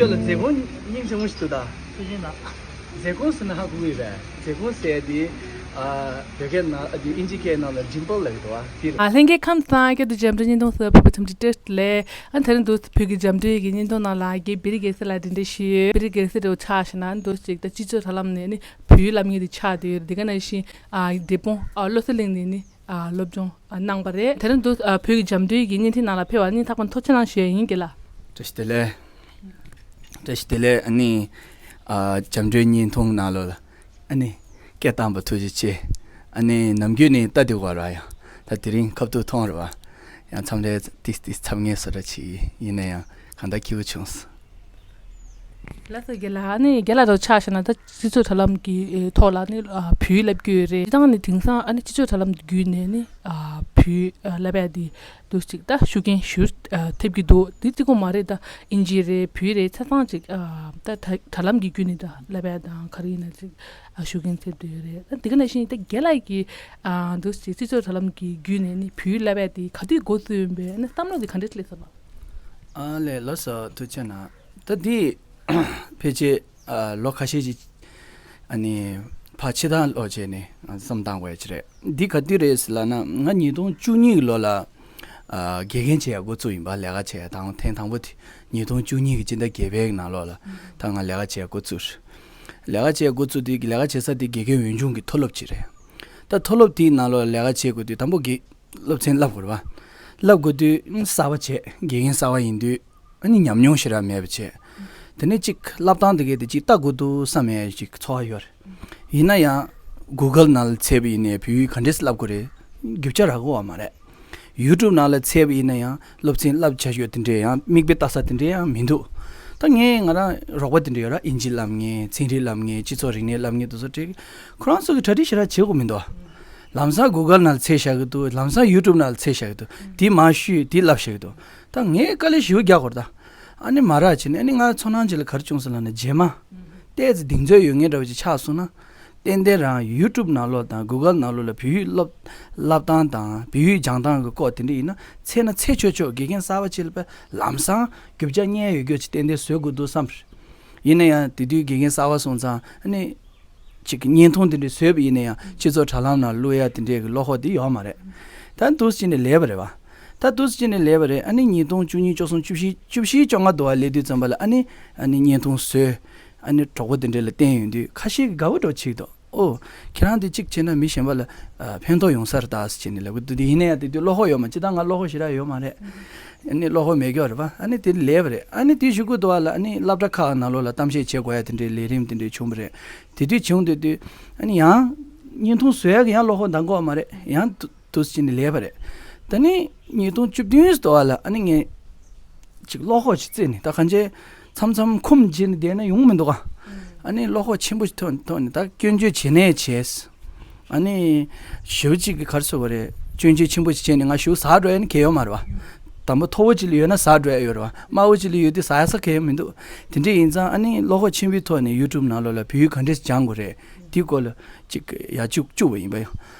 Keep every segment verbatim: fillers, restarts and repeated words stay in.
ལ་མཛད་སྒོ་སྙིང་རྗེ་མོ་ཞིག་འདུག་ད། ཐུགས་རྗེ་གནང་། མཛད་སྒོ་ཟེར་ན་ཧ་གོ་གི་རེད། མཛད་སྒོ་ཟེར་དེ། ཨ། བོད་སྐད་ནང་ཨ་དེ་ཨིན་ཇི་སྐད་ནང་ལ་ཌིམ་པལ་ལབ་ཀྱི་འདུག་བ། དེ་རེད། ཨ། ལྷན་རྒྱས་ཁམས་བཟང་། སྐད་དུ་འཇམ་འདྲའི་བརྙན་ཐུང་གསར་པ་ཕུལ་བ་འཚམས་འདྲི་བཀྲ་ཤིས་བདེ་ལེགས། ཨ། དེ་རིང་འདུག་བོད་ཀྱི་འཇམ་འདྲའི་གི་བརྙན་ཐུང་ནང་ལ་རྒན་བེ་རི་རྒྱལ་མཚན་ལགས་གདན་འདྲེན་ཞུས་ཡོད། བེ་རི་རྒྱལ་མཚན་འདྲ་བོ་ཆགས་ཤག་ན་འདུག་ཅིག་ད་སྤྱི་ཚོགས་དྲ་ལམ་ནས་ནི་བོད་ཡིག་བསླབ་མཁན་དེ་ཆགས་བསྡད་ཡོད་རེད། དེ་ག་ནང་བཞིན། ཨ། འབྲས་སྤུངས། ཨ། བློ་གསལ་གླིང་ནས་ནི། ཨ། སློབ་སྦྱོང་། ཨ། གནང་བ་རེད། དེ་རིང་འདུག་ཨ། བོད་ཀྱི་འཇམ་འདྲའི་གི་བརྙན་འཕྲིན་ནང་ལ་ཕེབས་པ་ནི་ཐག་པ་ཐུགས་རྗེ་གནང་ཞུ་ཡ་ཡིན། རྒན་ལགས། བཀྲ་ཤིས་བདེ་ལེགས། བཀྲ་ཤིས་བདེ་ལེགས། ཨ་ནི། ཨ། འཇམ་འདྲའི་བརྙན་ཐུང་ནང་ལོགས་ལ། ཨ་ནི། སྐད་བཏང་བ་ཐུགས་རྗེ་ཆེ། ཨ་ནི་ནམ་རྒྱུན་ནས་ལྟ་དུས་བར་བ་ཡང་། ད་དེ་རིང་ཁ་ཐུག་མཐོང་རེད་བ། ཡང་མཚམས་རེ་ཏིས་ཏིས་འཚབ་ངེས་སོ་འདྲ་ཅིག་ཡིན་ན་ཡང་གང་ལྟར་སྐྱིད་པོ་བྱུང་སོང་། ལགས་སོ་རྒན་ལགས། ཨ་ནི་རྒན་ལགས་དང་ཆ་བཞག་ན་ད་སྤྱི་ཚོགས་དྲ་ལམ་གྱི་ཐོག་ལ་ནི་བོད་ཡིག་བསླབ་ཀྱི་ཡོད་རེད། སྤྱིར་བཏང་ནི་དེང་སང་ཨ་ནི་སྤྱི་ཚོགས་དྲ་ལམ་བརྒྱུད་ནས་ནི་བོད་ཡིག་བསླབ་ཡ་དེ་འདུག་ཅིག་ད་ཤུགས་རྐྱེན་ཞེ་པོ་ཐེབས་ཀྱི་འདུག་དེ་གཅིག་པོ་མ་རེད། ད་ཨིན་ཇི་རེད། བོད་ཡིག་རེད། ཆ་ཚང་ཅིག་ད་དྲ་ལམ་གྱི་བརྒྱུད་ནས་ད་བསླབ་ཡ་དང་ག་རེ་ཡིན་ན་ཅིག་ཤུགས་རྐྱེན་ཐེབས་བསྡད་ཡོད་རེད། ད་དེ་ག་ནང་བཞིན་ད་རྒན་ལགས་ཀྱིས་འདུག་ཅིག་སྤྱི་ཚོགས་དྲ་ལམ་གྱི་བརྒྱུད་ནས་ནི་བོད་ཡིག་བསླབ་ཡ་དེ་ག་དུས་འགོ་བཙུགས་ཡིན་པས། ཨ་ནི་བསམ་བློ་དེ་ག་འདྲས་སླེབས་སོང་ལགས། ཨ་ལས། ལགས་སོ། ཐུགས་རྗེ་གནང་། ད་འདི་ཕལ་ཆེར་ཨ་ལོ་ཁ་ཤས་ཅིག་ཨ་ནི་ཕར་ཕྱི་ཐང་ལོག་བྱས་ནས་བསམ་བཏང་དགོས་ཡ་ཅིག་རེད། འདི་ག་དུས་རེད་ཟེར་ལབ་ན། ང་ཉིས་སྟོང་བཅུ་གཉིས་ཀྱི་ལོ་ལ་ཨ་དགེ་རྒན་བྱེད་ཡ་འགོ་བཙུགས་ཡིན་པ། ལས་ཀ་བྱེད་ཡ་དང་ཐེངས་དང་པོ་དེ་ཉིས་སྟོང་བཅུ་གཉིས་ཀྱི་སྤྱི་ཟླ་བརྒྱད་པའི་ནང་ལོགས་ལ་ད་ང་ལས་ཀ་བྱེད་ཡ་འགོ་བཙུགས། ལས་ཀ་བྱེད་ཡ་འགོ་བཙུགས་དུས་ཀྱི་ལས་ཀ་བྱེད་ས་དེ་དགེ་རྒན་འོས་སྦྱོང་གི་མཐོ་སློབ་ཅིག་རེད། ད་མཐོ་སློབ་དེའི་ནང་ལོགས་ལས་ཀ་བྱེད་དགོས་དུས་དང་པོ་དགེ་སློབ་ཚན་བསླབ་དགོས་རེད་བ། བསླབ་དགོས་དུས་གསར་པ་བྱས། དགེ་རྒན་གསར་པ་ཡིན་དུས་ཨ་ནི་ཉམས་མྱོང་ཞེ་དྲག་མེད་པ་བྱས། དེ་ནས་ཅིག་བསླབ་སྟངས་དེ་གའི་དེ་ཅིག་ལྟ་དགོས་འདུག་བསམ་ཡས་ཅིག་ཚོར་བ་ཡོད་རེད། ཡིན་ན་ཡང་གུ་གལ་ནང་ལ་བཙལ་བ་ཡིན་ནའི་བོད་ཡིག་ག་འདྲས་བསླབ་དགོས་རེད། རྒྱུ་ཆ་རག་གི་ཡོད་མ་རེད། ཡུ་ཊུབ་ནང་ལ་བཙལ་བ་ཡིན་ན་ཡང་སློབ་ཚན་བསླབ་བྱ་ཡོད་དེ་འདྲས་ཡང་མིག་དཔེ་ལྟ་ས་དེ་འདྲས་ཡང་མི་འདུག་ད་ངས་ང་རང་རོགས་པ་དེ་འདྲས་ཡོད་ར། ཨིན་ཇི་བསླབ་མཁན། ཚན་རིག་བསླབ་མཁན། སྤྱི་ཚོགས་རིག་གནས་བསླབ་མཁན་དེ་ཚོ་དྲིས། ཁོ་རང་ཚོ་གིས་གྲ་སྒྲིག་ཞེ་དྲག་བྱེད་དགོས་མི་འདུག་ལམ་སང་གུ་གལ་ནང་ལ་བཙལ་བཞག་གི་འདུག་ལམ་སང་ཡུ་ཊུབ་ནང་ལ་བཙལ་བཞག་གི་འདུག་དེ་མར་བཤུས། དེ་བསླབ་བཞག་གི་འདུག་ད་ངས་དཀའ་ལས་ཞེ་པོ་རྒྱག་དགོས་རེད་ད། ཨ་ནི་མ་རག་བྱས་ནས། ཨ་ནི་ང་ཚོར་སྣང་ཅིག་ལ་ག་རེ་བྱུང་སོང་ལབ་ན། རྗེས་མ་ཏོག་ཙམ་གདེང་ཚོད་ཡོད་མཁན་འདྲ་བོ་ཅིག་ཆགས་སོང་ན། ཏན་ཏན་རང་ཡུ་ཊུབ་ནང་ལོགས་དང་གུ་གལ་ནང་ལོགས་ལ་བོད་ཡིག་སློབ་བསླབ་སྟངས་དང་བོད་ཡིག་སྦྱང་སྟངས་ཀྱི་སྐོར་དེ་འདྲ་ཡིན་ན། འཚོལ་ན་འཚོལ་ཆོག་ཆོག་དགེ་རྒན་གསར་པ་ཅིག་ལ་ལམ་སང་རྒྱུ་ཆ་རྙེད་ཡོད་རྒྱུ་ཅིག་ཏན་ཏན་བཟོ་དགོས་འདུག་བསམ། ཡིན་ན་ཡང་དེ་དུས་དགེ་རྒན་གསར་པ་སོང་ཙང་། ཨ་ནི་ཅིག་གི་བརྙན་ཐུང་དེ་འདྲ་བཟོས་པ་ཡིན་ན་ཡང་སྤྱི་ཚོགས་དྲ་ལམ་ནང་བླུག་ཡ་དེ་འདྲའི་གི་བློ་ཁོག་དེ་ཡོད་མ་རེད། ད་འདུག་སེ་བྱས་ནས་ལས་པ་རེད་བ། ད་འདུག་སེ་བྱས་ནས་ལས་པ་རེད། ཨ་ནི་ཉིས་སྟོང་བཅུ་གཉིས། བཅུ་གསུམ། བཅུ་བཞི། བཅུ་བཞི་བཅོ་ལྔ་དུ་བ་སླེབས་དུས་ཙམ་པ་ལ། ཨ་ནི་ཨ་ནི་བརྙན་ཐུང་བཟོས། ཨ་ནི་གྲོགས་པོ་དེ་འདྲ་ལ་བསྟན་ཡོང་དུས་ཁ་ཤས་ཀྱིས་དགའ་པོ་འདྲ་བོ་བྱེད་ཀྱི་འདུག་ཨོ། ཁྱེད་རང་དེ་གཅིག་བྱས་ན་མི་གཞན་པ་ལ་ཨ་ཕན་ཐོགས་ཡོང་ས་རེད་ད་ཟེར་བྱས་ནས་ལབ་ཀྱི་འདུག་དེ་ཡིན་ན་ཡང་དེ་དུས་བློ་ཁོག་ཡོད་མ། སྤྱིར་བཏང་ང་བློ་ཁོག་ཞེ་དྲག་ཡོད་མ་རེད། ཨ་ནི་བློ་ཁོག་མེད་ཀྱོག་རེད་པ། ཨ་ནི་དེ་ལས་པ་རེད། ཨ་ནི་དེ་གཞུག་གུ་དུ་བ་ལ། ཨ་ནི་སློབ་གྲྭ་ཁག་ནང་ལོགས་ལ་གཏམ་བཤད་བྱེད་དགོས་ཡ་དེ་འདྲའི་ལས་རིམ་དེ་འདྲའི་བྱུང་བ་རེད། དེ་དུས་བྱུང་དེ་དུས་ཨ་ནི་ཡང་བརྙན་ཐུང་བཟོ་ཡ་གི་ཡང་བློ་ཁོག་འདང་གི་ཡོད་མ་རེད། ཡང་དུ་དུ་ཟེར་ནས་ལས་པ་རེད། ད་ནི་ཉིས་སྟོང་བཅུ་བདུན་དུ་བ་ལ། ཨ་ནི་ངས་ཅིག་བློ་ཁོག་ཅིག་བརྩེས་ནས། ད་གང་ཅི་མཚམས་མཚམས་ཁུམ་བྱས་ནས་བསྡད་ན་ཡོང་མི་འདུག་ག་ཨ་ནི་བློ་ཁོག་ཆེན་པོ་ཞིག་ཐོག་ཐོག་ནས་ད་སྐྱོན་བརྗོད་བྱེད་ནས་བྱས། ཨ་ནི་ཞེ་པོ་ཅིག་གི་ག་རེ་ཟེར་དགོས་རེད། སྐྱོན་བརྗོད་ཆེན་པོ་ཞིག་བྱས་ནས་ང་ཞེ་པོ་ཟ་འགྲོ་ཡ་ནི་གང་ཡང་ཡོད་མ་རེད་བ། དང་པོ་མཐོ་པོ་ཅིག་ལ་ཡོད་ན་ཟ་འགྲོ་ཡ་ཡོད་རེད་བ། དམའ་བོ་ཅིག་ལ་ཡོད་དུས་ཟ་ཡ་ས་གང་ཡང་མི་འདུག་དེ་འདྲ་ཡིན་ཙང་ཨ་ནི་བློ་ཁོག་ཆེན་པོའི་ཐོག་ནས་ཡུ་ཊུབ་ནང་ལོགས་ལ་བོད་ཡིག་ག་འདྲས་སྦྱང་དགོས་རེད། དེའི་སྐོར་ལ་ཅིག་ཡར་བཅུག་བཅུག་པ་ཡིན་པ་ཡང་།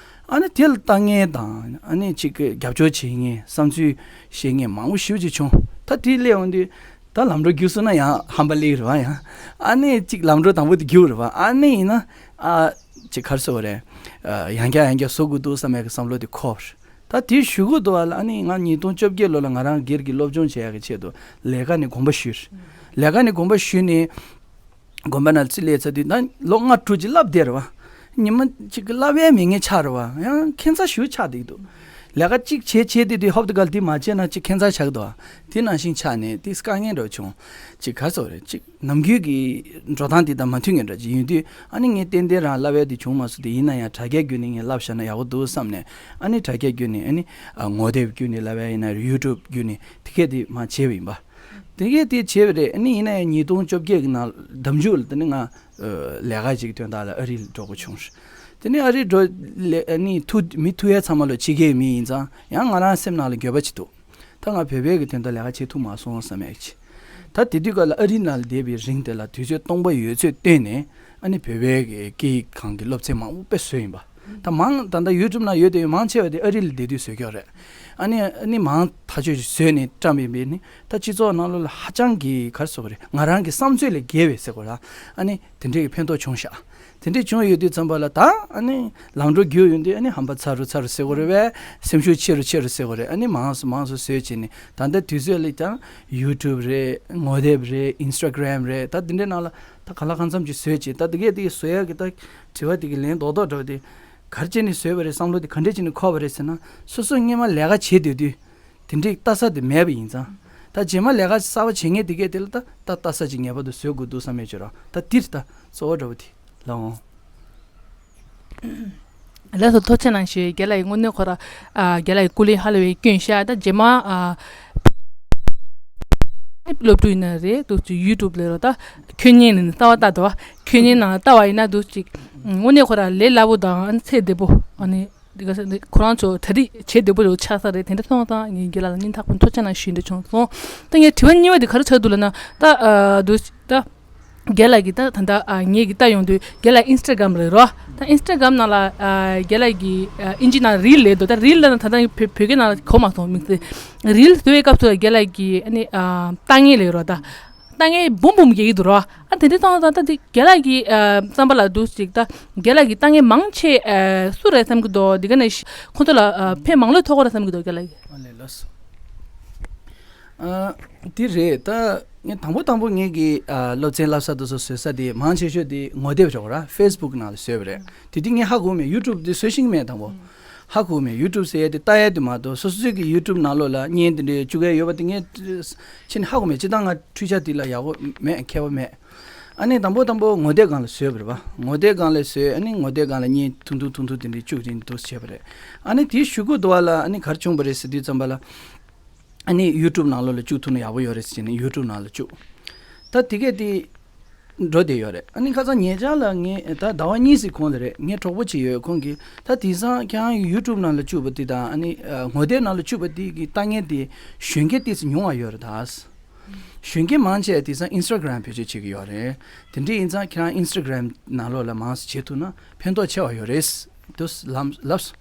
ཨ་ནི་དེ་ལ་ལྟ་མཁན་དང་། ཨ་ནི་ཅིག་རྒྱབ་སྐྱོར་བྱེད་མཁན། བསམ་ཚུལ་བཤད་མཁན་མང་པོ་ཞེ་པོ་ཅིག་བྱུང་། ད་དེ་སླེབས་འོང་དུས་ད་ལམ་འགྲོ་བརྒྱུགས་སོང་ན་ཡང་ཧམ་པ་སླེབས་རེད་བ། ཡང་ཨ་ནི་ཅིག་ལམ་འགྲོ་དང་པོ་དེ་བརྒྱུགས་རེད་བ། ཨ་ནི་ཡིན་ན་ཨ་ཅིག་ག་རེ་ཟེར་དགོས་རེད། ཨ་ཡང་བསྐྱར་ཡང་བསྐྱར་བཟོ་དགོས་འདུག་བསམ་ཡག་གི་བསམ་བློ་དེ་འཁོར། ད་དེའི་གཞུག་གུ་དུ་བ་ལ། ཨ་ནི་ང་ཉིས་སྟོང་བཅོ་བརྒྱད་ལོ་ལ་ང་རང་སྒེར་གྱི་སློབ་སྦྱོང་བྱེད་ཡག་གི་ཆེད་དུ་ལས་ཀ་ནས་དགོངས་པ་ཞུས། ལས་ཀ་ནས་དགོངས་པ་ཞུས་ནས། དགོན་པ་ནང་ལ་ཅིག་སླེབས་ཚར་དུས་ད་ལོ་ལྔ་དྲུག་ཅིག་བསླབ་བསྡད་རེད་བ། ཉི་མ་གཅིག་གི་བསླབ་ཡས་མེད་མཁན་ཆགས་རེད་བ། ཡང་ཁྱད་མཚར་ཞེ་པོ་ཆགས་བསྡད་ཀྱི་འདུག་ལས་ཀ་གཅིག་བྱས་བྱས་དེ་དུས་ཧོབ་ཏེ་གལ་ཏེ་མ་བྱས་ན་ཅིག་ཁྱད་མཚར་ཆགས་ཀྱི་འདུག་དེ་ནང་བཞིན་ཆགས་ནས་དེ་དཀའ་ངལ་འདྲ་བོ་བྱུང་། ཅིག་ག་རེ་ཟེར་དགོས་རེད། ཅིག་ནམ་རྒྱུན་གྱི་འགྲོ་སྟངས་དེ་དང་མ་མཐུན་མཁན་འདྲ་ཅིག་ཡིན་དུས། ཨ་ནི་ངས་ཏན་ཏན་རང་བསླབ་ཡས་དེ་བྱུང་མ་སོང་སྟེ། ཡིན་ན་ཡང་དྲ་རྒྱ་བརྒྱུད་ནས་ངས་བསླབ་བཞག་ན་ཡག་པོ་འདུག་བསམ་ནས། ཨ་ནི་དྲ་རྒྱ་བརྒྱུད་ནས། ཨ་ནི་ཨ་ངོ་དེབ་བརྒྱུད་ནས་བསླབ་ཡས་ཡིན་ན། ཡུ་ཊུབ་བརྒྱུད་ནས་དེ་གས་དེ་མར་བྱས་པ་ཡིན་པ། དེ་གས་དེ་བྱས་པ་རེད། ཨ་ནི་ཡིན་ན་ཡང་ཉིས་སྟོང་བཅོ་བརྒྱད་ཀྱི་ནང་ཟླ་མཇུག་ལ་དེ་ནི་ང་ཨ་ལས་ཀ་ཅིག་གི་དོན་དག་ལ་ཨ་རི་ལ་འགྲོ་དགོས་བྱུང་། དེ་ནི་ཨ་རི་འགྲོ་ལས། ཨ་ནི་ཐུག་མི་ཐུག་ཡས་ཚང་མ་ལོ་ཕྱི་རྒྱལ་མི་ཡིན་ཙང་། ཡང་ང་རང་སེམས་ནང་ལ་འགྱོད་པ་ཅིག་འདུག་ད་ང་བོད་པའི་གི་དོན་དག་ལས་ཀ་བྱེད་ཐུབ་མ་སོང་བསམ་ཡག་ཅིག་ད་དེ་དུས་སྐབས་ལ་ཨ་རི་ནང་ལ་བསྡད་པའི་རིང་དེ་ལ་དུས་ཚོད་སྟོང་པ་ཡོད་ཚད་བཏོན་ནས། ཨ་ནི་བོད་པའི་གི་སྐད་ཡིག་ཁང་གི་སློབ་ཚན་མང་པོ་དཔེ་བཟོས་ཡིན་པ། ད་མང་ད་ལྟ་ཡུ་ཊུབ་ནང་ཡོད་དེ་མང་ཆེ་བ་དེ་ཨ་རི་ལ་བསྡད་དུས་བཟོས་ཀྱི་ཡོད་རེད། ཨ་ནི་ཨ་ནི་མང་ཐག་ཆོད་ཅིག་བཟོས་ནས་བཀྲམ་ཡིན་པས་ནི་ད་སྤྱི་ཚོགས་ནང་ལོགས་ལ་ཧ་ཅང་གི་ག་རེ་ཟེར་དགོས་རེད། ང་རང་གི་བསམ་ཚུལ་ལས་བརྒལ་བའི་ཟེར་དགོས་ར། ཨ་ནི་དེ་འདྲའི་གི་ཕན་ཐོགས་བྱུང་ཤག་དེ་འདྲའི་བྱུང་ཡོད་དུས་ཙམ་པ་ལ་ད་ཨ་ནི་ལམ་འགྲོ་རྒྱུག་ཡོང་དུས་ཨ་ནི་ཧམ་པ་ཚ་རུ་ཚ་རུ་ཟེར་དགོས་རེད་བས། སེམས་ཤུགས་ཆེ་རུ་ཆེ་རུ་ཟེར་དགོས་རེད། ཨ་ནི་མང་སུ་མང་སུ་བཟོས་བྱས་ནས་ད་ལྟ་དུས་ཚོད་ལ་ཀྱང་ཡུ་ཊུབ་རེད། ངོ་དེབ་རེད། ཨིན་སི་ཊ་གྷ་རམ་རེད། ད་དེ་འདྲའི་ནང་ལ་ད་གང་ལ་གང་འཚམ་ཅིག་བཟོས་བྱས། ད་དེ་གས་དེ་གས་བཟོ་ཡག་གི་ད་དྲི་བ་དེ་གི་ལན་རྡོག་རྡོག་འདྲ་བ་དེ་ག་རེ་བྱས་ནས་བཟོས་པ་རེད། བསམ་བློ་དེ་ག་འདྲས་བྱས་ནས་འཁོར་བ་རེད་ཟེར་ན། སོ་སོ་སྔོན་མ་ལས་ཀ་བྱེད་སྡོད་དུས་དེ་འདྲའི་ལྟ་ས་དེ་མེད་པ་ཡིན་ཙང་། ད་རྗེས་མ་ལས་ཀ་གསར་པ་བྱེད་མཁན་དེ་གས་དེ་ལ་ད་ད་ལྟ་ས་ཅིག་ངེས་པར་དུ་བཟོ་དགོས་འདུག་བསམ་ཡས་བྱོས་ར། ད་འདིར་ད་གཙོ་བོ་འདྲ་བོ་དེ་ལ་འོང་། ལགས་སོ། ཐུགས་རྗེ་གནང་ཞུ། རྒན་ལགས་ཀྱིས་དངོས་གནས་ཁོ་ར་ཨ་རྒན་ལགས་ཀྱི་སྐུ་ལས་ཧ་ལས་པའི་སྐྱོན་ཤག་ད་རྗེས་མ་ཨ་སློབ་ཕྲུག་ཡིན་ན་རེད་འདུག་ཅིག་ཡུ་ཊུབ་ལས་རོགས་ད་ཁྱོད་ཉིད་ནས་རྩ་བ་ལྟ་དོ། ཁྱོད་ཉིད་ནང་ལྟ་བ་ཡིན་ན་འདུག་ཅིག་དངོས་གནས་ཁོ་ར་ལས་སླ་པོ་དང་ཨ་ནི་ཚད་བདེ་པོ། ཨ་ནི་འདི་ག་ས་འདི་ཁོ་རང་ཚོ་གྲ་སྒྲིག་བྱེད་བདེ་པོ་ཡོད་ཆགས་ས་རེད། དེ་འདྲ་སོང་ཙང་ངས་རྒན་ལགས་ལ་སྙིང་ཐག་པ་ཐུགས་རྗེ་གནང་ཞུ་འདྲ་བྱུང་སོང་། ད་ངས་དྲི་བ་གཉིས་པ་འདི་ག་རེ་ཆགས་འདུག་ལབ་ན། ད་ཨ་འདུག་ད་རྒན་ལགས་ཀྱིས་ད་ད་ད་ཨ་ངེད་ཀྱིས་ལྟ་ཡོང་དུས་རྒན་ལགས་ཨིན་སི་ཊ་གྷ་རམ་ལ་རོ། ད་ཨིན་སི་ཊ་གྷ་རམ་ནང་ལ་ཨ་རྒན་ལགས་ཀྱིས་ཨ་ཨིན་ཇི་ནང་རིལ་ལས་འདུག་ད་རིལ་ལབ་ན་ད་ད་བོད་བོད་སྐད་ནང་ལ་གོ་མ་སོང་མིག་ཙེ། རིལ་བཟོ་བའི་སྐབས་སུ་རྒན་ལགས་ཀྱིས་ཨ་ནི་ཨ་ལྟ་ངན་ལས་རོ། ད་ལྟ་ངན་འབུམ་འབུམ་རྒྱག་གི་འདུག་རོ། ཨ་དེ་འདྲ་སོང་ཙང་ད་དེ་རྒན་ལགས་ཀྱི་ཨ་བསམ་པ་ལ་འདུག་ཅིག་ད་རྒན་ལགས་ཀྱི་ལྟ་ངན་མང་ཆེ་ཨ་སུ་རེད་བསམ་གྱི་འདུག་འདི་ག་ནས་ཤི་ཁོང་ཚོ་ལ་ཨ་ཕན་མང་ལོས་ཐོགས་ཀྱི་རེད་བསམ་གྱི་འདུག་རྒན་ལགས་ཀྱིས། ཨ་ལས་ལགས་སོ། ཨ་དེ་རེད། ད་ངས་དང་པོ་དང་པོ་ངེད་ཀྱི་ཨ་སློབ་ཚན་བསླབ་ས་དེ་ཚོ་བཟོ་ས་དེ་མང་ཆེ་ཤོས་དེ་ངོ་དེབ་རེད་ར། ཕེ་སི་བུག་ནང་ལ་བཟོས་པ་རེད། དེ་དུས་ངས་ཧ་གོ་མེད། ཡུ་ཊུབ་དེ་བཟོ་ཤེས་ཀྱི་མེད། དང་པོ་ཧ་གོ་མེད། ཡུ་ཊུབ་ཟེར་ཡ་དེ་ལྟ་ཡ་དེ་མ་གཏོགས་སོ་སོའི་གི་ཡུ་ཊུབ་ནང་ལོགས་ལ་བརྙན་དེ་འདྲའི་བཅུག་ཡ་ཡོད་པ་དེ་ངས་ཕྱི་ནས་ཧ་གོ་མེད། སྤྱིར་བཏང་ང་འཕྲུལ་ཆ་དེ་ལ་ཡག་པོ་མེད། མཁས་པོ་མེད། ཨ་ནི་དང་པོ་དང་པོ་ངོ་དེབ་སྒང་ལ་བཟོས་པ་རེད་པ། ངོ་དེབ་སྒང་ལ་བཟོས། ཨ་ནི་ངོ་དེབ་སྒང་ལ་བརྙན་ཐུང་ཐུང་ཐུང་ཐུང་དེ་འདྲའི་བཅུག་བྱས་འདུག་བྱས་པ་རེད། ཨ་ནི་དེའི་གཞུག་གུ་དུ་བ་ལ་ཨ་ནི་ག་རེ་བྱུང་པ་རེད་ཟེར་དུས་ཙམ་པ་ལ། ཨ་ནི་ཡུ་ཊུབ་ནང་ལོགས་ལ་བཅུག་ཐུབ་ན་ཡག་པོ་ཡོད་རེད་ཟེར་ནས་ཡུ་ཊུབ་ནང་ལ་བཅུག་ད་དེ་གས་དེ་འགྲོ་བསྡད་ཡོད་རེད། ཨ་ནི་ཁ་སང་ཉེ་ཆར་ལ་ངས་ད་ཟླ་བ་གཉིས་ཙམ་གོང་ལ་རེད། ངའི་གྲོགས་པོ་ཅིག་ཡོད། ཁོང་གིས་ད་དེང་སང་ཁྱེད་རང་ཡུ་ཊུབ་ནང་ལ་བཅུག་པ་དེ་དང་ཨ་ནི་ངོ་དེབ་ནང་ལ་བཅུག་པ་དེ་གི་ལྟ་ངན་དེ་གཞོན་སྐྱེས་ཏོག་ཙམ་ཉུང་བ་ཡོད་རེད་ད། གཞོན་སྐྱེས་མང་ཆེ་དེང་སང་ཨིན་སི་ཊ་གྷ་རམ་བེད་སྤྱོད་བྱེད་ཀྱི་ཡོད་རེད། དེ་འདྲ་ཡིན་ཙང་ཁྱེད་རང་ཨིན་སི་ཊ་གྷ་རམ་ནང་ལོགས་ལ་མང་ཙམ་བྱེད་ཐུབ་ན་ཕན་ཐོགས་ཆེ་བ་ཡོད་རེད། དུ་ལམ་ལབ་སོང་།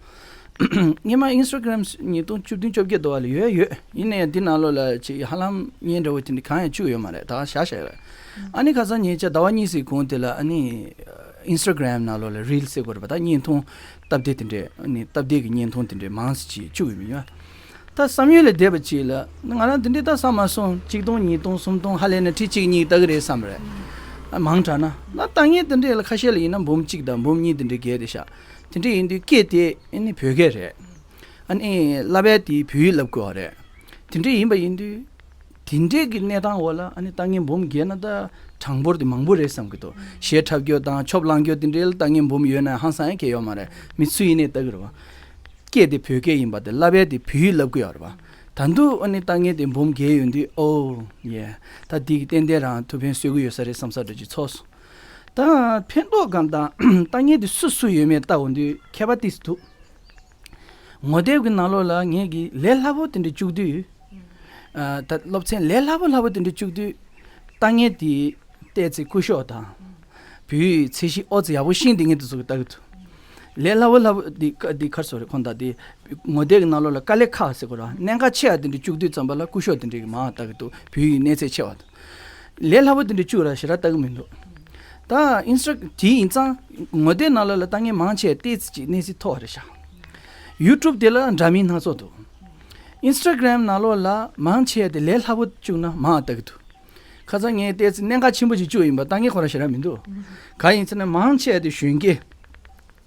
སྔོན་མ་ཨིན་སི་ཊ་གྷ་རམ་ཉིས་སྟོང་བཅུ་བདུན་བཅོ་བརྒྱད་དུ་བ་ལ་ཡོད་ཡོད། ཡིན་ནའི་འདི་ནང་ལོགས་ལ་ཅིག་ཧ་ལམ་བརྙན་འདྲ་བོ་དེ་འདྲ་གང་ཡང་བཅུག་ཡོད་མ་རེད། ད་བཞག་བཞག་ཡོད་རེད། ཨ་ནི་ཁ་སང་ཉེ་ཆར་ཟླ་བ་གཉིས་ཙམ་གོང་དེ་ལ་ཨ་ནི་ཨིན་སི་ཊ་གྷ་རམ་ནང་ལོགས་ལ་རིལ་ཟེར་དགོས་རེད་པ། ད་བརྙན་ཐུང་སྟབས་བདེ་དེ་འདྲས། ཨ་ནི་སྟབས་བདེ་གི་བརྙན་ཐུང་དེ་འདྲས་མང་ཙམ་ཅིག་བཅུག་ཡོད་མི་ཡོད། ད་བསམ་ཡུལ་ལས་འདས་པ་ཅིག་ལ་ང་རང་དེ་འདྲའི་ལྟ་བསམ་མ་སོང་། གཅིག་སྟོང་ཉིས་སྟོང་སུམ་སྟོང་ཧ་ལས་ན་ཁྲི་གཅིག་གཉིས་ལྟ་གི་རེད་བསམ་རེད། ཨ་མང་དྲགས་ན་ན་ལྟ་ངན་དེ་འདྲའི་ལ་ཁ་ཤས་ལ་ཡིན་ན་འབུམ་གཅིག་དང་འབུམ་གཉིས་དེ་འདྲའི་བརྒལ་ཏེ་ཤག་དེ་འདྲ་ཡིན་དུས་སྐད་དེ་ཨ་ནི་བོད་སྐད་རེད། ཨ་ནི་བསླབ་ཡ་དེ་བོད་ཡིག་བསླབ་དགོས་པ་རེད། དེ་འདྲ་ཡིན་པ་ཡིན་དུས་དེ་འདྲའི་གི་གནས་སྟངས་འོག་ལ་ཨ་ནི་ལྟ་ངན་འབུམ་བརྒལ་ན་ད་གྲངས་འབོར་དེ་མང་པོ་རེད་བསམ་གི་འདུག་གཞས་འཁྲབ་རྒྱུ་དང་ཆོབ་ལངས་རྒྱུ་དེ་འདྲའི་ལ་ལྟ་ངན་འབུམ་ཡོད་ན་ཧང་སང་ཡ་གང་ཡང་ཡོད་མ་རེད། མི་སུ་ཡིན་ནའི་ལྟ་གི་རེད་པ། སྐད་དེ་བོད་སྐད་ཡིན་པ་དེ་བསླབ་ཡ་དེ་བོད་ཡིག་བསླབ་དགོས་ཡོད་རེད་པ། ད་དུང་ཨ་ནི་ལྟ་ངན་དེ་འབུམ་བརྒལ་ཡོང་དུས་ཨོ་ཡེ། ད་འདི་གི་ཏན་ཏན་རང་ཐུགས་ཕན་གསོས་ཀྱི་ཡོད་ས་རེད་བསམ་ས་འདྲ་ཅིག་ཚོར་སོང་། ད་ཕན་ཐོགས་གང་དང་ལྟ་ངན་དེ་སུ་སུ་ཡོད་མེད་ལྟ་འོང་དུས་ཁྱད་པར་ཏོག་ཙམ་འདུག་ངོ་དེབ་ཀྱི་ནང་ལོགས་ལ་ངས་ཀྱི་ལས་སླ་པོ་དེ་འདྲ་བཅུག་དུས། ཨ་ད་སློབ་ཚན་ལས་སླ་པོ་སླ་པོ་དེ་འདྲ་བཅུག་དུས། ལྟ་ངན་དེ་ཏོག་ཙམ་སྐུ་ཞབས་དང་། བོད་ཡིག་ཚད་གཞི་ཨོ་ཙི་ཡག་པོ་ཤེས་བསྡད་མཁན་དེ་ཚོ་གི་ལྟ་གི་འདུག་ལས་སླ་པོ་སླ་པོ་འདི་ཀ་འདི་ག་རེ་ཟེར་དགོས་རེད། ཁོང་དག་དེ་ངོ་དེབ་ཀྱི་ནང་ལོགས་ལ་དཀའ་ལས་ཁག་ཟེར་དགོས་རེད་པ། གནད་འགག་ཆེ་བ་དེ་འདྲ་བཅུག་དུས་ཙམ་པ་ལ་སྐུ་ཞབས་དེ་འདྲ་གི་མང་བ་ལྟ་གི་འདུག་བོད་ཡིག་གནས་ཚད་ཆེ་བ་དང་། ལས་སླ་པོ་དེ་འདྲ་བཅུག་ར་ཞེ་དྲག་ལྟ་གི་མི་འདུག་ད་ཨིན་སི་ཊ་དེ་ཡིན་ཙང་ངོ་དེབ་ནང་ལོགས་ལ་ལྟ་ངན་མང་ཆེ་ཏོག་ཙམ་ཅིག་གནས་ཚད་མཐོ་བ་རེད་ཤག་ཡུ་ཊུབ་དེ་ལ་འདྲ་མིན་སྣ་ཚོགས་འདུག་ཨིན་སི་ཊ་གྷ་རམ་ནང་ལོགས་ལ་མང་ཆེ་དེ་ལས་སླ་པོ་བཅུག་ན་མང་བ་ལྟ་གི་འདུག་ཁ་སང་ངས་ཏོག་ཙམ་གནད་འགག་ཆེན་པོ་ཅིག་བཅུག་ཡིན་པ་ལྟ་ངན་ཁོ་རང་ཞེ་དྲག་མི་འདུག་གང་ཡིན་ཟེར་ན་མང་ཆེ་དེ་གཞོན་སྐྱེས།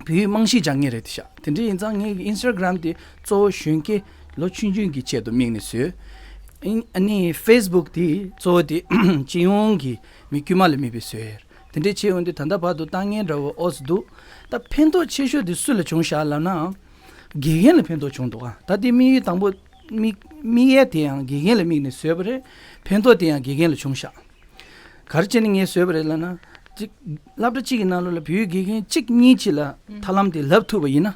བོད་ཡིག་རྨང་གཞི་རྒྱག་མཁན་རེད་དེ་ཤག་དེ་འདྲ་ཡིན་ཙང་ངས་ཨིན་སི་ཊ་གྷ་རམ་དེ་གཙོ་བོ་གཞོན་སྐྱེས་ལོ་ཆུང་ཆུང་གི་ཆེད་དུ་དམིགས་ནས་བཟོས། ཨ་ནི་ཕེ་སི་བུག་དེ་གཙོ་བོ་དེ་སྤྱི་ཡོངས་ཀྱི་མི་དཀྱུས་མ་ལ་དམིགས་པའི་བཟོས། དེ་འདྲ་བྱས་ཡོང་དུས་ད་ལྟ་བར་དུ་ལྟ་ངན་འདྲ་བོ་ཨོ་ཙི་འདུག་ད་ཕན་ཐོགས་ཆེ་ཤོས་དེ་སུ་ལ་བྱུང་ཤག་ལབ་ན། དགེ་རྒན་ལ་ཕན་ཐོགས་བྱུང་འདུག་ཨ་ད་དེ་དམིགས་ཡུལ་དང་པོ་དམིགས་དམིགས་ཡས་དེ་ཡང་དགེ་རྒན་ལ་དམིགས་ནས་བཟོས་པ་རེད། ཕན་ཐོགས་དེ་ཡང་དགེ་རྒན་ལ་བྱུང་ཤག་ག་རེ་བྱས་ནས་ངས་བཟོས་པ་རེད་ལབ་ན། གཅིག་སློབ་གྲྭ་གཅིག་གི་ནང་ལོགས་ལ་བོད་ཡིག་དགེ་རྒན་གཅིག་གཉིས་ཅིག་ལ་ཐབས་ལམ་དེ་ལབ་ཐུབ་པ་ཡིན་ན།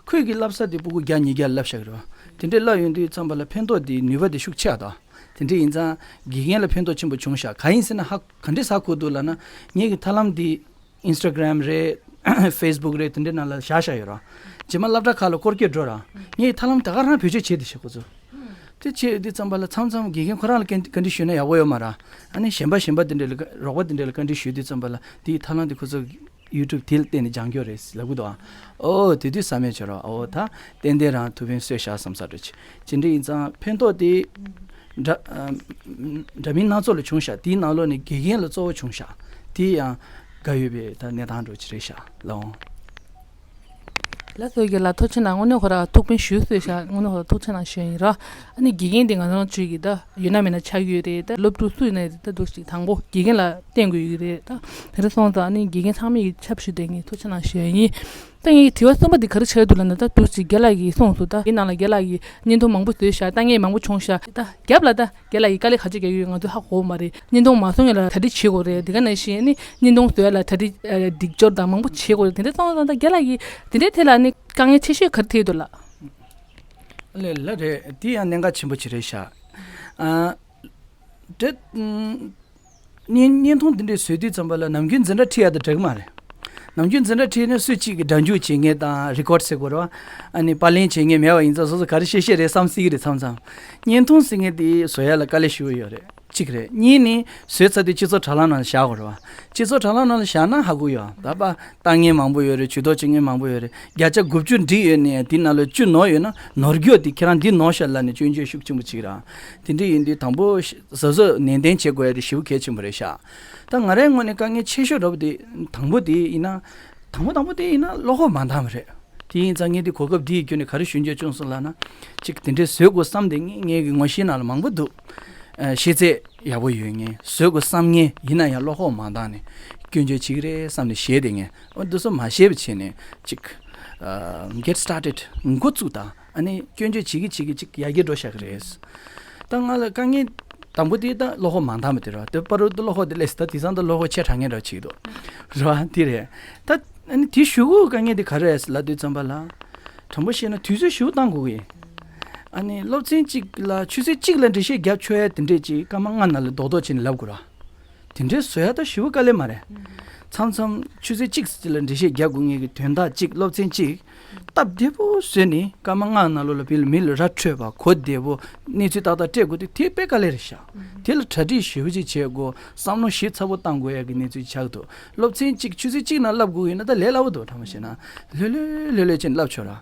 ཁོས་ཀྱི་བསླབ་ས་དེ་སྤུ་གུ་བརྒྱ་ཉིས་བརྒྱ་ལ་བསླབ་བཞག་གི་རེད་པ། དེ་འདྲའི་བསླབ་ཡོང་དུས་ཙམ་པ་ལ་ཕན་ཐོགས་དེ་ནུས་པ་དེ་ཤུགས་ཆེ་བ་དང་། དེ་འདྲ་ཡིན་ཙང་དགེ་རྒན་ལ་ཕན་ཐོགས་ཆེན་པོ་བྱུང་ཤག་གང་ཡིན་ཟེར་ན་ཧ་ག་འདྲས་ཧ་གོ་འདུག་ལབ་ན། ངེད་ཀྱི་ཐབས་ལམ་དེ་ཨིན་སི་ཊ་གྷ་རམ་རེད། ཕེ་སི་བུག་རེད། དེ་འདྲའི་ནང་ལ་བཞག་བཞག་ཡོད་ར། རྗེས་མ་སློབ་གྲྭ་ཁག་ལ་སྐོར་སྐྱོད་འགྲོ་ར། ངས་ཐབས་ལམ་ད་ག་རང་བེད་སྤྱོད་བྱས་ཏེ་བཞག་ཁོ་ཚོ། དེ་བྱས་དུས་ཙམ་པ་ལ་མཚམས་མཚམས་དགེ་རྒན་ཁོ་རང་ལ་བཀའ་འདྲི་ཞུས་ན་ཡག་པོ་ཡོད་མ་ར། ཨ་ནི་གཞན་པ་གཞན་པ་དེ་འདྲ་ལ་རོགས་པ་དེ་འདྲ་ལ་བཀའ་འདྲི་ཞུས་དུས་ཙམ་པ་ལ་དེའི་ཐབས་ལམ་དེ་ཁོ་ཚོ་ཡུ་ཊུབ་དེ་ལ་བལྟས་ནས་སྦྱང་རྒྱུ་རེད་ལབ་གི་འདུག་ཨ། ཨོ་དེ་དུས་བསམ་ཡས་བྱོས་ར། ཨོ་ད་ཏན་ཏན་རང་ཐུགས་ཕན་གསོས་ཤག་བསམ་ས་འདྲ་ཅིག་ཅི་འདྲ་ཡིན་ཙང་ཕན་ཐོགས་དེ་འདྲ་ཨ་འདྲ་མིན་སྣ་ཚོགས་ལ་བྱུང་ཤག་དེའི་ནང་ལོགས་ནས་དགེ་རྒན་ལ་གཙོ་བོ་བྱུང་ཤག་དེ་ཡང་དགའ་ཡོད་པའི་ད་གནས་སྟངས་འདྲ་ཅིག་རེད་ཤག་ལགས། ལགས་སོ། རྒན་ལགས་ཐུགས་རྗེ་གནང་། དངོས་གནས་ཁོ་ར་ཐུགས་ཕན་ཞུ་གསོས་ཤག་དངོས་གནས་ཁོ་ར་ཐུགས་རྗེ་གནང་ཞུ་ཡ་ཡིན་ར། ཨ་ནི་དགེ་རྒན་དེ་ང་རང་ཚོའི་གི་ད་ཡོད་ན་མེད་ན་ཆགས་ཡོད་རེད། ད་སློབ་ཕྲུག་སུ་ཡིན་ན་ད་འདུག་ཅིག་དང་པོ་དགེ་རྒན་ལ་བསྟེན་དགོས་ཡོད་རེད། ད་དེ་འདྲ་སོང་ཙང་ཨ་ནི་དགེ་རྒན་ཚང་མ་ཡི་ཆབ་ཞུ་དེ་ངས་ཐུགས་རྗེ་གནང་ཞུ་ཡ་ཡིན། ད་ངའི་དྲི་བ་གསུམ་པ་འདི་ག་རེ་ཆགས་འདུག་ལབ་ན། ད་འདུག་ཅིག་རྒན་ལགས་ཀྱིས་གསུངས་སོང་། ད་འདི་ནང་ལ་རྒན་ལགས་ཀྱིས་བརྙན་ཐུང་མང་པོ་བཟོས་ཤག་ལྟ་མཁན་མང་པོ་བྱུང་ཤག་ད་རྒྱབ་ལ་ད་རྒན་ལགས་ཀྱིས་དཀའ་ལས་ག་ཚོད་རྒྱག་གི་ཡོད་ང་ཚོས་ཧ་གོ་མ་རེད། བརྙན་ཐུང་མ་བཟོ་སྔོན་ལ་གྲ་སྒྲིག་བྱེད་དགོས་རེད། འདི་ག་ནང་བཞིན་ཨ་ནི་བརྙན་ཐུང་བཟོ་ཡ་ལ་གྲ་སྒྲིག་ཨ་སྒྲིག་སྦྱོར་དང་མང་པོ་བྱེད་དགོས་རེད། དེ་འདྲ་སོང་ཙང་ད་རྒན་ལགས་ཀྱིས་དེ་འདྲའི་ཐད་ལ་ཨ་ནི་དཀའ་ངལ་ཆེ་ཤོས་ག་རེ་འཕྲད་འདུག་ལགས། ལགས་ལགས་རེད། དེ་ཡང་གནད་འགག་ཆེན་པོ་ཅིག་རེད་ཤག་ཨ་དེ་ཨམ། བརྙན་བརྙན་ཐུང་འདི་འདྲའི་བཟོས་དུས་ཙམ་པ་ལ་ནམ་རྒྱུན་འཛིན་གྲྭ་ཁྲིད་ཡ་དང་འདྲ་གི་མ་རེད། ནམ་རྒྱུན་འཛིན་གྲྭ་ཁྲིད་ན་སུ་གཅིག་གིས་སྒྲ་འཇུག་བྱེད་མཁན་དང་རི་ཀོཌ་ཟེར་དགོས་རེད་བ། ཨ་ནི་པར་ལེན་བྱེད་མཁན་མེད་པ་ཡིན་ཙང་སོ་སོ་ག་རེ་བཤད་བཤད་རེད་བསམ་སྲིད་ཀྱི་རེད། མཚམས་མཚམས་བརྙན་ཐུང་ཟེར་མཁན་དེ་བཟོ་ཡ་ལ་དཀའ་ལས་ཞེ་པོ་ཡོད་རེད། གཅིག་རེད། གཉིས་ནི་བཟོས་ཚར་དུས་སྤྱི་ཚོགས་དྲ་ལམ་ནང་ལ་བཞག་དགོས་རེད་བ། སྤྱི་ཚོགས་དྲ་ལམ་ནང་ལ་བཞག་ན་ཧ་གོ་ཡོད། ད་པ་ལྟ་མཁན་མང་པོ་ཡོད་རེད། ཇུས་གཏོགས་བྱེད་མཁན་མང་པོ་ཡོད་རེད། བརྒྱ་ཆ་དགུ་བཅུ་འགྲིག་ཡོད་ནས་དེ་ནང་ལ་བཅུ་ནོར་ཡོད་ན་ནོར་རྒྱུ་དེ་ཁྱེད་རང་འདི་ནོར་ཤག་ལབ་ནས་སྐྱོན་བརྗོད་ཤུགས་ཆེན་པོ་བྱེད་ཀྱི་རེད། དེ་འདྲ་ཡིན་དུས་དང་པོ་གཟབ་གཟབ་ནན་ཏན་བྱེད་དགོས་ཡ་དེ་ཞེ་པོ་གལ་ཆེན་པོ་རེད་ཤག་ད་ང་རའི་ངོས་ནས་དཀའ་ངལ་ཆེ་ཤོས་འདྲ་པོ་དེ་དང་པོ་དེ་ཡིན་ན། དང་པོ་དང་པོ་དེ་ཡིན་ན་བློ་ཁོག་མ་འདང་བ་རེད། དེ་ཡིན་ཙང་ངས་དེ་གོ་སྐབས་འདི་ཡི་བརྒྱུད་ནས་ག་རེ་ཞུ་འདོད་བྱུང་སོང་ལབ་ན། གཅིག་དེ་འདྲའི་བཟོ་དགོས་བསམ་དེ་ངས་ངའི་གི་ངོ་ཤེས་ནང་ལ་མང་པོ་འདུག་ཨ་ཤེས་ཚད་ཡག་པོ་ཡོད་མཁན། བཟོ་དགོས་བསམ་མཁན་ཡིན་ན་ཡང་བློ་ཁོག་མ་འདང་ནས་སྐྱོན་བརྗོད་བྱེད་ཀྱི་རེད་བསམ་ནས་ཞེད་དེ་ངས་འོ་འདི་ཚོ་མ་བཤད་པ་བྱས་ནས་གཅིག་ཨ་get started འགོ་བཙུགས་དང་། ཨ་ནི་སྐྱོན་བརྗོད་བྱེད་ཀྱི་བྱེད་ཀྱི་གཅིག་ཡར་རྒྱས་འགྲོ་བཞག་གི་རེད། ད་ང་ལ་དཀའ་ངལ་དང་པོ་དེ་ད་བློ་ཁོག་མ་འདང་བ་དེ་རེད་བ། དེ་བར་དུ་བློ་ཁོག་དེ་སླེབས་སོང་། ད་དེང་སང་ད་བློ་ཁོག་ཆེ་དྲགས་མཁན་འདྲ་བྱེད་ཀྱི་འདུག་རེད་བ། དེ་རེད། ད་ཨ་ནི་དེ་གཞུག་གུ་དཀའ་ངལ་དེ་ག་རེ་རེད་ལབ་དུས་ཙམ་པ་ལ། དྲང་པོ་བཤད་ན་དུས་ཚོད་ཞེ་པོ་བཏང་དགོས་ཀྱི་ཡིན། ཨ་ནི་སློབ་ཚན་གཅིག་ལ་ཆུ་ཚོད་གཅིག་ལ་འགྲེལ་བཤད་རྒྱབ་ཆོག་ཡ་དེ་འདྲས་ཅིག་སྐར་མ་ལྔ་ནང་ལ་རྡོག་རྡོག་བྱས་ནས་ལབ་དགོས་རེད་བ། དེ་འདྲའི་བཟོ་ཡ་ད་ཞེ་པོ་དཀའ་ལས་མ་རེད། མཚམས་མཚམས་ཆུ་ཚོད་གཅིག་ཙམ་ལ་འགྲེལ་བཤད་རྒྱག་དགོས་མཁན་གྱི་དོན་དག་གཅིག་སློབ་ཚན་གཅིག་སྟབས་བདེ་པོ་བཟོས་ནས་སྐར་མ་ལྔ་ནང་ལོགས་ལ་བི་ལ་མི་ལ་ར་འཕྲོད་པ་གོ་བདེ་པོ་གནས་ཚུལ་ཏག་ཏག་སྤྲད་དགོས་དུས་དེ་དཔེ་དཀའ་ལས་རེད་ཤག་དེ་ལ་གྲ་སྒྲིག་ཞེ་པོ་ཅིག་བྱེད་དགོས། བསམ་བློ་ཞིབ་ཚགས་པོ་བཏང་དགོས་ཡ་གི་གནས་ཚུལ་ཆགས་འདུག་སློབ་ཚན་གཅིག་ཆུ་ཚོད་གཅིག་ནང་བསླབ་དགོས་ཡོད་ན་ད་ལས་སླ་པོ་འདུག་དྲང་པོ་བཤད་ན་ལྷོད་ལྷོད་ལྷོད་ལྷོད་བྱས་ནས་བསླབ་ཆོག་ར།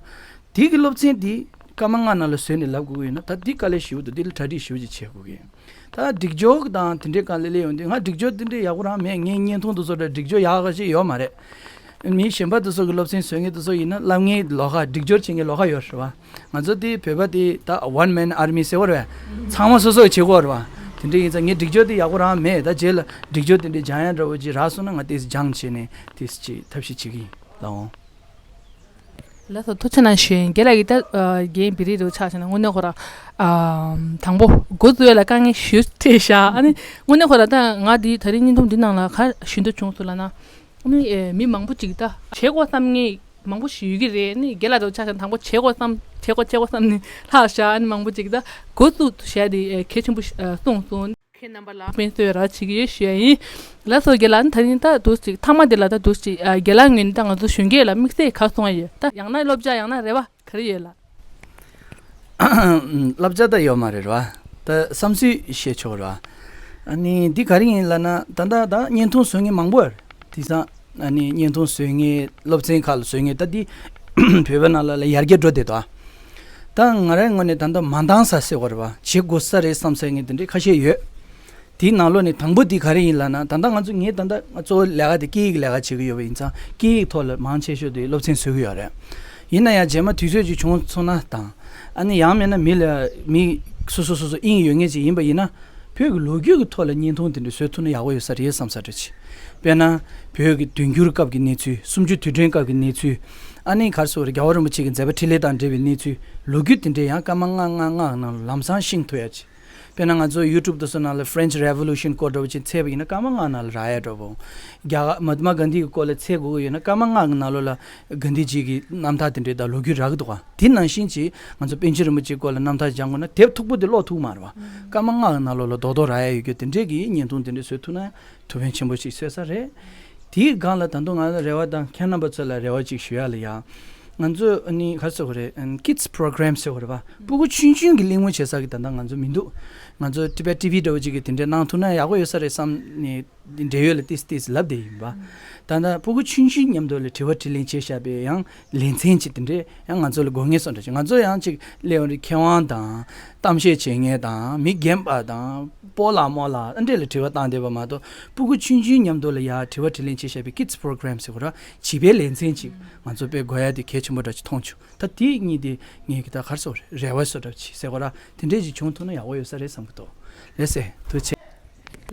དེ་གི་སློབ་ཚན་དེ་སྐར་མ་ལྔ་ནང་ལ་བཟོས་ནས་ལབ་དགོས་ཀྱི་ཡོད་ན་ད་འདི་དཀའ་ལས་ཞེ་པོ་འདུག་འདི་ལ་གྲ་སྒྲིག་ཞེ་པོ་ཅིག་བྱེད་དགོས་ཀྱི་ཡོད། ད་སྒྲིག་སྦྱོར་དང་དེ་འདྲའི་སྒང་ལ་སླེབས་ཡོང་དུས་ང་སྒྲིག་སྦྱོར་དེ་འདྲའི་ཡག་པོ་རང་མེད། ངའི་བརྙན་ཐུང་དེ་ཚོ་ལ་སྒྲིག་སྦྱོར་ཡག་ག་ཞིག་ཡོད་མ་རེད། མི་གཞན་པ་དེ་ཚོ་གི་སློབ་ཚན་བཟོ་མཁན་དེ་ཚོ་ཡིན་ན་བསླབ་མཁན་ལོགས་ཀ་སྒྲིག་སྦྱོར་བྱེད་མཁན་ལོགས་ཀ་ཡོད་རེད་བ། ང་ཚོ་དེ་བོད་པ་དེ་ད་one man army ཟེར་བ་རེད་བ། ཚང་མ་སོ་སོ་གི་བྱེད་དགོས་རེད་བ། དེ་འདྲ་ཡིན་ཙང་ངའི་སྒྲིག་སྦྱོར་དེ་ཡག་པོ་རང་མེད། ད་རྗེས་ལ་སྒྲིག་སྦྱོར་དེ་འདྲའི་སྦྱང་ཡ་འདྲ་བོ་ཅིག་རག་སོང་ན་ང་དེ་སྦྱང་བྱས་ནས་དེ་ཅིག་ཐབས་ཤེས་བྱེད་ཀྱི་ཡིན་ལགས་འོང་། ལགས་སོ། ཐུགས་རྗེ་གནང་ཞུ་ཡིན། རྒན་ལགས་ཀྱིས་ད་ཨ་རྒན་བི་རི་རུ་ཆགས་བྱས་ན་དངོས་གནས་ཁོ་ར་ཨ་དང་པོ་འགོ་བཙུགས་ཡ་ལ་དཀའ་ངལ་ཞེ་པོ་འཕྲད་ཤག་ཨ་ནི་དངོས་གནས་ཁོ་ར་ད་ང་འདི་ད་རིང་བརྙན་ཐུང་འདི་ནང་ལ་ག་རེ་ཞུ་འདོད་བྱུང་སོང་ལབ་ན། ཨ་ནི་ཨེ་མི་མང་པོ་ཅིག་ད་བྱེད་དགོས་བསམ་མཁན་མང་པོ་ཞིག་ཡོད་ཀྱི་རེད། ཨ་ནི་རྒན་ལགས་རུ་ཆགས་བྱས་ན་དང་པོ་བྱེད་དགོས་བསམ་བྱེད་དགོས་བྱེད་དགོས་བསམ་ནས་ལྷག་ཤག་ཨ་ནི་མང་པོ་ཅིག་ད་འགོ་བཙུགས་བྱས་དེ་ཨེ་གལ་ཆེན་པོ་ཞིག་ཨ་གསུངས་སོང་། ཁྱེད་རྣམ་པ་ལ་ཕན་གསོས་ར་བྱེད་ཀྱི་ཡོད་ཞུ་ཡ་ཡིན། ལགས་སོ། རྒན་ལགས་ད་རིང་ད་འདུག་ཅིག་མཐའ་མ་དེ་ལ་ད་འདུག་ཅིག་ཨ་རྒན་ལགས་ངོས་ནས་ད་ང་ཚོ་གཞོན་སྐྱེས་ལ་དམིགས་བསལ་ག་གསུང་ཡ་ཡོད། ད་ཡང་ན་སློབ་སྦྱོང་ཡང་ན་རེ་བ་ག་རེ་ཡོད་ལགས། སློབ་སྦྱོང་ད་ཡོད་མ་རེད་ར། ད་བསམ་ཚུལ་བཤད་ཆོག་ར། ཨ་ནི་འདི་ག་རེ་ཡིན་ལབ་ན་ད་ད་ད་བརྙན་ཐུང་བཟོ་མཁན་མང་པོ་ཡོད་རེད། དེང་སང་ཨ་ནི་བརྙན་ཐུང་བཟོ་མཁན་སློབ་ཚན་ཁག་ལ་བཟོ་མཁན་ད་འདི་བོད་པའི་ནང་ལ་ལ་ཡར་རྒྱས་འགྲོ་བསྡད་འདུག་ད་ང་རའི་ངོས་ནས་ད་ལྟ་མ་འདང་ས་ཟེར་བ་རེད་བ། བྱེད་དགོས་ས་རེད་བསམ་ས་ངས་དེ་འདྲའི་ཁ་ཤས་ཡོད། དེའི་ནང་ལོགས་ནས་དང་པོ་འདི་ག་རེ་ཡིན་ལབ་ན་ད་ལྟ་ང་ཚོ་ངས་ད་ལྟ་གཙོ་བོ་ལས་ཀ་དེ་སྐད་ཡིག་ལས་ཀ་བྱེད་ཀྱི་ཡོད་པ་ཡིན་ཙང་སྐད་ཡིག་ཐོག་ལ་མང་ཆེ་ཤོས་དེ་སློབ་ཚན་བཟོ་གི་ཡོད་རེད། ཡིན་ན་ཡང་རྗེས་མ་དུས་ཚོད་ཅིག་བྱུང་སོང་ན་དང་ཨ་ནི་ཡང་མིན་ན་མི་ལ་མི་སོ་སོ་སོ་སོ་དབྱིངས་ཡོད་མཁན་ཅིག་ཡིན་པ་ཡིན་ན། བོད་ཀྱི་ལོ་རྒྱུས་ཀྱི་ཐོག་ལ་བརྙན་ཐུང་དེ་འདྲ་བཟོ་ཐུབ་ན་ཡག་པོ་ཡོད་ས་རེད་བསམ་ས་འདྲ་ཅིག་དཔེར་ན། བོད་ཀྱི་དུས་འགྱུར་སྐབས་ཀྱི་གནས་ཚུལ། གསུམ་བཅུའི་དུས་དྲན་སྐབས་ཀྱི་གནས་ཚུལ། ཨ་ནི་ག་རེ་ཟེར་རྒྱལ་བ་རིན་པོ་ཆེ་གི་མཛད་པ་འཕྲིན་ལས་དང་འབྲེལ་བའི་གནས་ཚུལ། ལོ་རྒྱུས་དེ་འདྲ་ཡང་སྐར་མ་ལྔ་ལྔ་ལྔ་ནང་ལམ་སང་ཤེས་ཐུབ་ཡ་ཅིག་དཔེར་ན་ང་ཚོ་ཡུ་ཊུབ་དེ་ཚོ་ནང་ལ་French Revolution སྐོར་འདྲ་བོ་ཅིག་འཚོལ་བ་ཡིན་ན་སྐར་མ་ལྔ་ནང་ལ་རག་ཡ་འདྲ་བོ། རྒྱ་གར་མ་ཧཱ་ཏ་མ་གྷན་དྷི་གི་སྐོར་ལ་འཚོལ་དགོས་ཀྱི་ཡོད་ན་སྐར་མ་ལྔ་གི་ནང་ལོགས་ལ་གྷན་དྷི་ཇི་གི་རྣམ་ཐར་དེ་འདྲའི་དང་ལོ་རྒྱུས་རག་གི་འདུག་ག་དེ་ནང་བཞིན་ཅིག་ང་ཚོ་པཎ་ཆེན་རིན་པོ་ཆེའི་སྐོར་ལ་རྣམ་ཐར་སྦྱང་དགོས་ན་དེབ་མཐུག་པོ་དེ་ཀློག་ཐུབ་མ་རེད་བ། སྐར་མ་ལྔ་གི་ནང་ལོགས་ལ་རྡོག་རྡོག་རག་ཡ་ཡོད་རྒྱུ་དེ་འདྲའི་གི་བརྙན་ཐུང་དེ་འདྲ་བཟོས་ཐུབ་ན་ཐུགས་ཕན་ཆེན་པོ་ཞིག་གསོས་ས་རེད། དེའི་སྒང་ལ་ད་དུང་ང་ལ་རེ་བ་དང་ཁྱེད་རྣམ་པ་ཚོ་ལ་རེ་བ་ཅིག་ཞུ་ཡ་ལ་ཡ། ང་ཚོ་ཨ་ནི་ག་རེ་ཟེར་དགོས་རེད། ཨ་ནི་kids program ཟེར་དགོས་རེད་པ། སྤུ་གུ་ཆུང་ཆུང་གི་གླེང་མོལ་བྱེད་ས་གི་ད་ལྟ་ང་ཚོ་མི་འདུག་ང་ཚོ་Tibet TV འདྲ་བོ་ཅིག་གིས་དེ་འདྲའི་གནང་ཐུབ་ན་ཡག་པོ་ཡོད་ས་རེད་བསམ་ནས་འབྲེལ་ཡོད་ལ་ཏིས་ཏིས་ལབ་བསྡད་ཡིན་པ། ད་ལྟ་སྤུ་གུ་ཆུང་ཆུང་མཉམ་དུ་ལ་དྲི་བ་དྲིས་ལན་བྱེད་བཞག་པའི་ཡང་ལེ་ཚན་ཅིག་དེ་འདྲའི་ཡང་ང་ཚོ་ལ་དགོས་ངེས་སོང་འདྲ་ཅིག་ང་ཚོ་ཡང་ཅིག་སླེབས་ཡོང་དུས་མཁས་དབང་དང་གཏམ་བཤད་བྱེད་མཁན་དང་མི་རྒན་པ་དང་སྤོ་ལགས་རྨོ་ལགས་ཨ་འདྲས་ལ་དྲི་བ་བཏང་བསྡད་པ་མ་གཏོགས། སྤུ་གུ་ཆུང་ཆུང་མཉམ་དུ་ལ་ཡ་དྲི་བ་དྲིས་ལན་བྱེད་བཞག་པའི་kids program ཟེར་དགོས་ར། བྱིས་པའི་ལེ་ཚན་ཅིག་ང་ཚོ་དཔེ་དགོས་ཡ་དེ་གལ་ཆེན་པོ་འདྲ་ཅིག་མཐོང་བྱུང་། ད་དེ་གཉིས་དེ་ངས་གི་ད་ག་རེ་ཟེར་དགོས་རེད། རེ་བ་བཟོ་འདྲ་ཅིག་ཟེར་དགོས་ར། དེ་འདྲས་ཅིག་བྱུང་ཐུབ་ན་ཡག་པོ་ཡོད་ས་རེད་བསམ་གི་འདུག་ལགས་སེ། ཐུགས་རྗེ་ཆེ།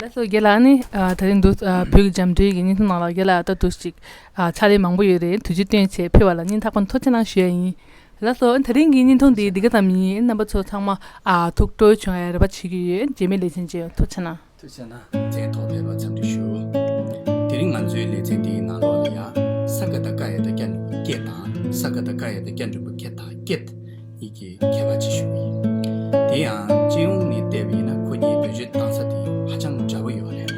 ལགས་སོ། རྒན་ལགས། ཨ་ནི་ཨ་ད་རིང་འདུག་ཨ་བོད་ཀྱི་འཇམ་མགྲིན་གྱི་བརྙན་ཐུང་ནང་ལ་རྒན་ལགས་ད་འདུག་ཅིག་ཨ་ཕྱག་ལས་མང་པོ་ཡོད་རེད། དུས་ཚོད་བཏོན་བྱས་ཕེབས་པ་ལ་སྙིང་ཐག་པ་ནས་ཐུགས་རྗེ་གནང་ཞུ་ཡ་ཡིན། ལགས་སོ། ཨ་ད་རིང་གི་བརྙན་ཐུང་འདི་འདི་ག་ཙམ་ཡིན། རྣམ་པ་ཚོ་ཚང་མ་ཨ་ཐུགས་སྤྲོ་བྱུང་ཡ་རེ་བ་བྱེད་ཀྱི་ཡོད། རྗེས་མའི་ལེ་ཚན་མཇལ་ཡོང་། ཐུགས་རྗེ་གནང་། ཐུགས་རྗེ་གནང་། མཚན་ཐོག་ཕེབས་པར་འཚམས་འདྲི་ཞུ། དེ་རིང་ང་ཚོའི་ལེ་ཚན་འདིའི་ནང་ལོགས་ལ་ཡང་ས་ཀ་བཏགས་སྐ་ཡ་བཏགས་སྐྱ་འགྲེང་བུ་སྐེ་དང་ས་ཀ་བཏགས་སྐ་ཡ་བཏགས་སྐྱ་འགྲེང་བུ་སྐེ་དང་སྐེད་གཉིས་ཀྱི་ཁྱད་པར་ཅིག་ཞུ་གི་ཡིན། དེ་ཡང་སྤྱི་ཡོངས་ནས་བལྟས་པ་ཡིན་ན་ཁོ་གཉིས་བེད་སྤྱོད་བཏང་ས་དེ་ཧ་ཅང་འདྲ་པོ་ཡོད་རེད།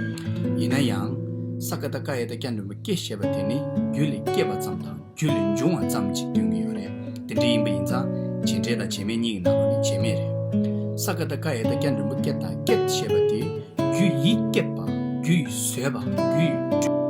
ཡིན་ན་ཡང་ས་ཀ་བཏགས་སྐ་ཡ་བཏགས་སྐྱ་འགྲེང་བུ་སྐེ་ཞེས་པ་དེ་ནི་རྒྱུ་ལས་སྐྱེས་པ་ཙམ་དང་། རྒྱུ་ལས་འབྱུང་བ་ཙམ་ཅིག་སྟོན་གྱི་ཡོད་རེད། དེ་འདྲ་ཡིན་པ་ཡིན་ཙང་བྱེད་འབྲེལ་དང་བྱེད་མེད་གཉིས་ཀྱི་ནང་ལོགས་ནས་བྱེད་མེད་རེད། ས་ཀ་བཏགས་སྐ་ཡ་བཏགས་སྐྱ་འགྲེང་བུ་སྐེ་དང་སྐེད་ཞེས་པ་དེ་རྒྱུ་ཡིས་བསྐྱེད་པ། རྒྱུ་ཡིས་བཟོས་པ། རྒྱུ་ཡིས་